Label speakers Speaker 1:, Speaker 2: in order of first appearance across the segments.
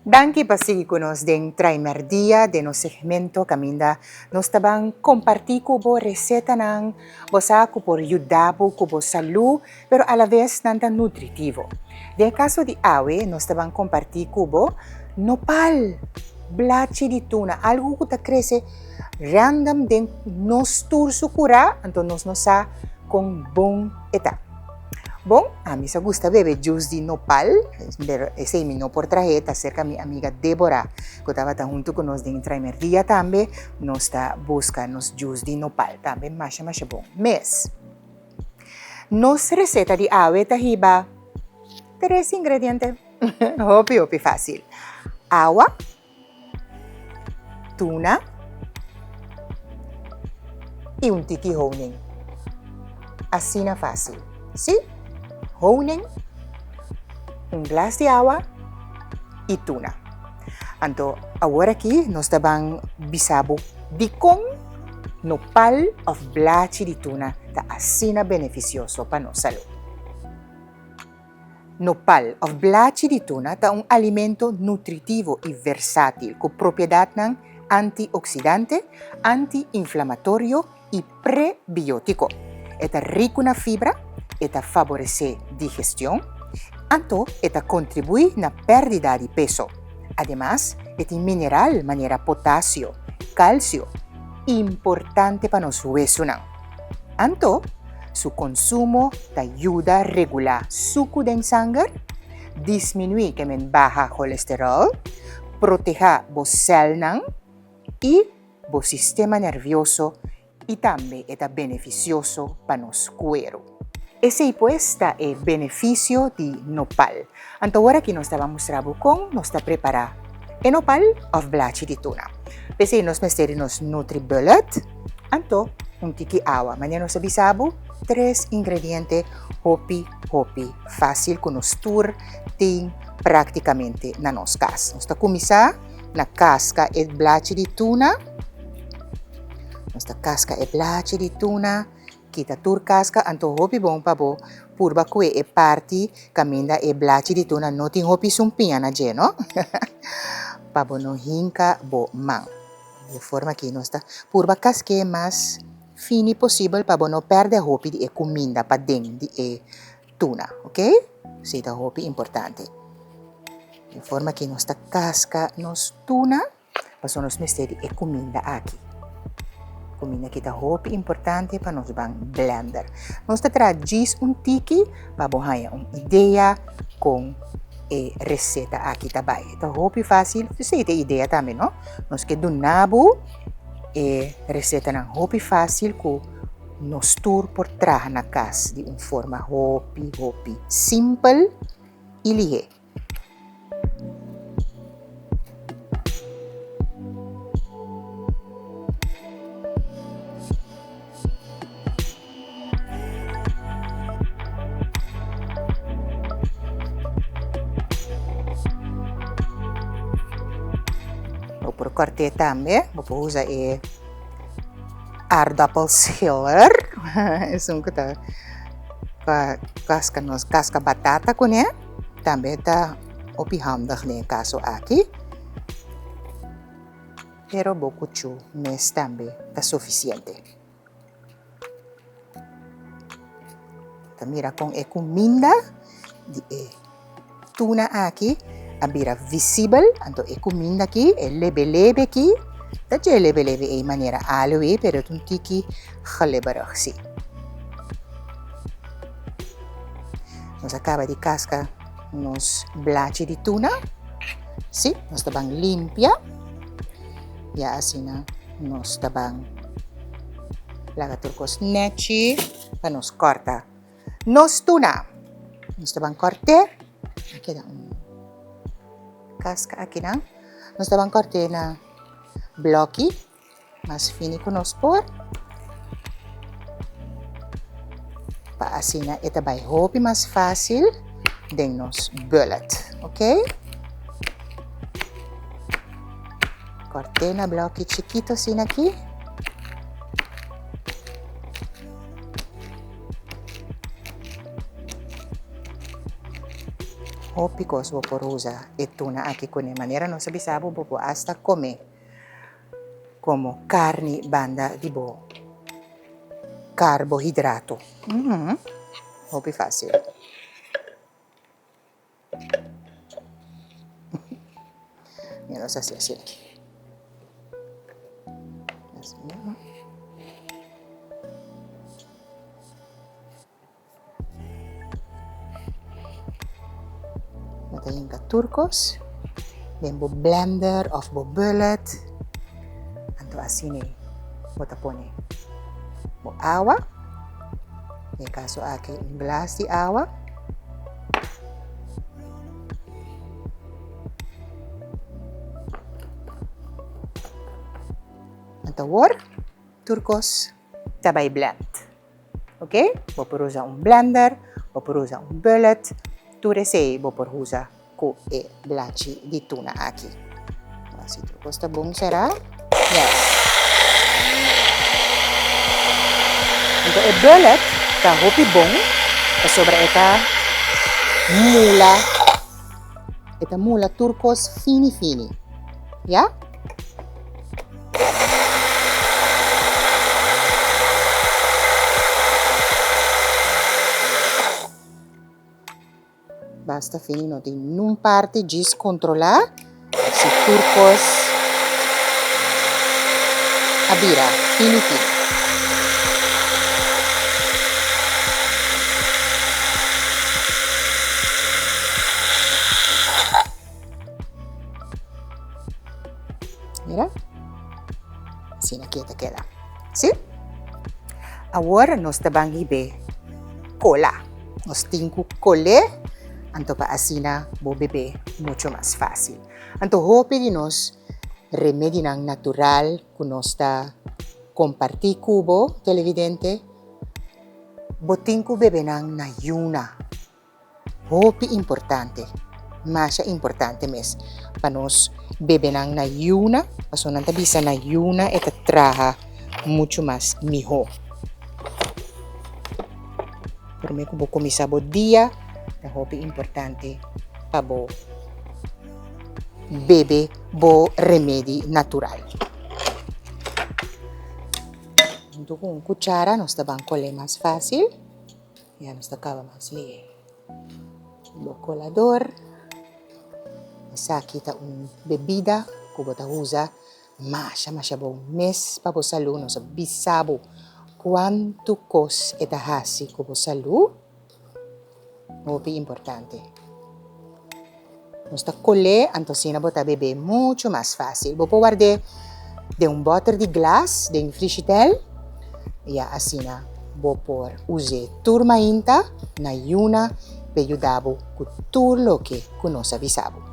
Speaker 1: Danki pa sigui ku nos den Traimerdia den nos segmento kaminda nos ta ban kompartí ku bo resetanan bo sa ku por yuda bo ku bo salú pero alaves nan ta nutritivo. Den e kaso di awe nos ta ban kompartí ku bo nopal, blachi di tuna, algu ku ta krese random den nos tur su kurá anto nos no sa kon bon e ta. Bon, ami sa gusta bebe juice di nopal, pero esei mi no por trahe, ta serka mi amiga Debora, ku tabata huntu ku nos den Traimerdia tambe, nos ta buska nos juice di nopal tambe masha masha bon mes. Nos reseta di awe ta hiba tres ingrediente, hopi hopi fácil, awa, tuna y un tiki honing. Asina fácil. Sí, honing, un glas di awa y tuna. Anto awor aki nos ta ban bisa bo dikon nopal of blachi di tuna ta asina beneficioso pa nos salud. Nopal òf blachi di tuna ta un alimento nutritivo i versátil ku propiedatnan antioksidante, anti-inflamatorio i prebiótiko. E ta riku na fibra, e ta faboresé digestion, anto e ta kontribuí na pèrdida di peso. Ademas, e tin mineral manera potasio, kalsio, importante pa nos wesunan. Anto, su konsumo ta yuda regulá suku den sanger, disminuí ke men baha kolesteròl, protehá bo sèlnan i bo sistema nervioso i tambe e ta benefisioso pa nos kueru. Esei pues ta e benefisio di nopal. Anto ora ki nos ta ban mustra bo kon nos ta prepará e nopal òf blachi di tuna. P'esei nos mester di nos Nutribullet, anto un tiki awa. Manera nos a bisa bo, tres ingrediente hopi hopi fásil ku nos tur tin práktikamente na nos kas. Nos ta kuminsá na kaska e blachi di tuna. Nos ta kaska e blachi di tuna. Kita tur kaska anto hopi bon pa bo purba kue e parti kaminda e blachi di tuna no tin hopi sumpiña na dje no pa bo no hinka bo man. Di e forma aki nos ta purba kask'é mas fini posibel pa bo no pèrdè hopi di e kuminda paden di e tuna ok esei ta hopi importante. Di e forma aki nos ta kaska nos tuna. Pasobra nos mester di e kuminda aki. Kuminda aki ta hopi importante pa nos ban blender. Nos ta traha djis un tiki pa bo haña un idea kon e reseta aki ta bai. E ta hopi fásil, esei ta e idea tambe no. Nos ke duna bo e resetanan hopi fásil ku nos tur por traha na kas di un forma hopi hopi simpel i lihé. Bo por kòrt'é tambe, bo por usa e aardappelschiller, esun ku ta pa kaska nos kaska batata kuné. Tambe ta hopi handig den e kaso aki, pero bo kuchu mes tambe ta sufisiente. Ta mira kon e kuminda di e tuna aki a bira visibel, anto e kuminda aki, e lebe lebe aki, ta dje lebe lebe ei manera aloe, pero ta un tiki glibberig si. Nos a kaba di kaska nos blachi di tuna. Sí, nos ta ban limpia. Ya asina nos ta ban laga tur kos nechi pa nos kòrta nos tuna. Nos ta ban kòrt'é. A keda un kaska akinan. Nos ta ban kòrt'é na blòki. Mas fini ku nos por. Pa asina e ta bai hopi mas fácil den nos bullet. Ok? Kort'é na blòki chikitu asina aki. Hopi kos bo por usa e tuna aki kuné. Manera nos a bisa bo, bo por asta kome komo karni banda di bo karbohidrato. Hopi fásil. Mira nos hasi asina aki. Asina. Bo ta hinka tur kos den bo blender of bo bullet. Anto asina bo ta pone bo awa. Den e kaso aki un glas di awa. Anto awor tur kos ta bai blend. Ok, bo por usa un blender, bo por usa un bullet, tur esei bo por usa ku e blachi di tuna aki. Así tur kos ta bon será. Yes. Anto e bullet ta hopi bon pasobra e ta mula, e ta mula tur kos fini fini. Ya? Basta fini no tin nun parti djis kontrolá si tur kos a bira fini fini. Mira. Asina ki e ta keda. Si? Awor nos ta ban hib'é kola. Nos tin ku kol'é, anto pa asina bo beb'é mucho mas fásil. Anto hopi di nos remedinan natural ku nos ta kompartí ku bo, televidente, bo tin ku bebe nan na yuna. Hopi importante, masha importante mes pa nos bebenan na yuna, pasobra nan ta bisa na yuna e ta traha muchu mas mihó. Promé ku bo kuminsá bo dia ta hopi importante pa bo bebe bo remedi natural. Huntu ku un kuchara nos ta ban kol'é mas fásil. Ya nos ta kaba mas lihe. Bo kolador. Esaki ta un bebida ku bo ta usa masha masha bon mes pa bo salú. Nos a bisa bo kuantu kos e ta hasi ku bo salú. Hopi importante. Nos ta kol'é, anto asina bo ta bebé muchu mas fásil. Bo por ward'é den un bòter di glas den frishitel, ya asina bo por us'é tur mainta na yuna p'e yuda bo ku tur loke ku nos a bisa bo.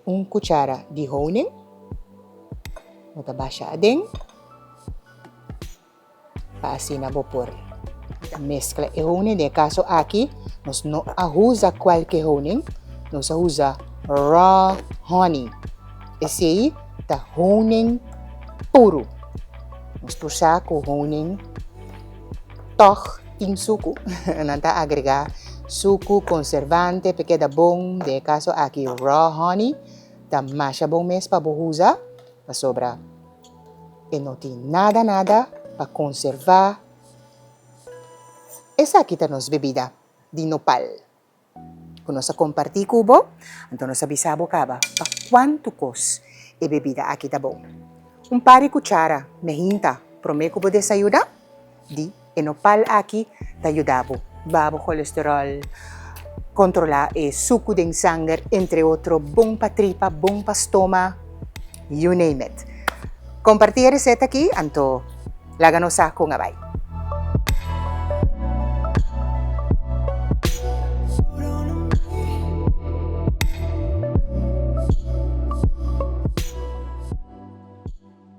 Speaker 1: Un cuchara di honing, bo ta basha aden pa asina bo por mezcla e honing. Den e caso aki nos no a usa cualke honing, nos a usa raw honey. Esei ta honing puru. Nos tur sa ku honing tòg tin suku. Nan ta agregá suku, konservante pa e keda bon. Den e kaso aki raw honey ta masha bon mes pa bo usa pasobra e no tin nada nada pa konservá. Esaki ta nos bebida di nopal. Ku nos a kompartí ku bo, anto nos a bisa bo kaba pa kuantu kos e bebida aki ta bon. Un par di kuchara mehinta. promé ku bo desayuná? Di e nopal aki ta yuda bo baha bo kolesteròl, kontrolá e suku den sanger, entre otro, bon pa tripa, bon pa stoma, you name it. Kompartí e reseta aki, anto laga nos sa kon a bai.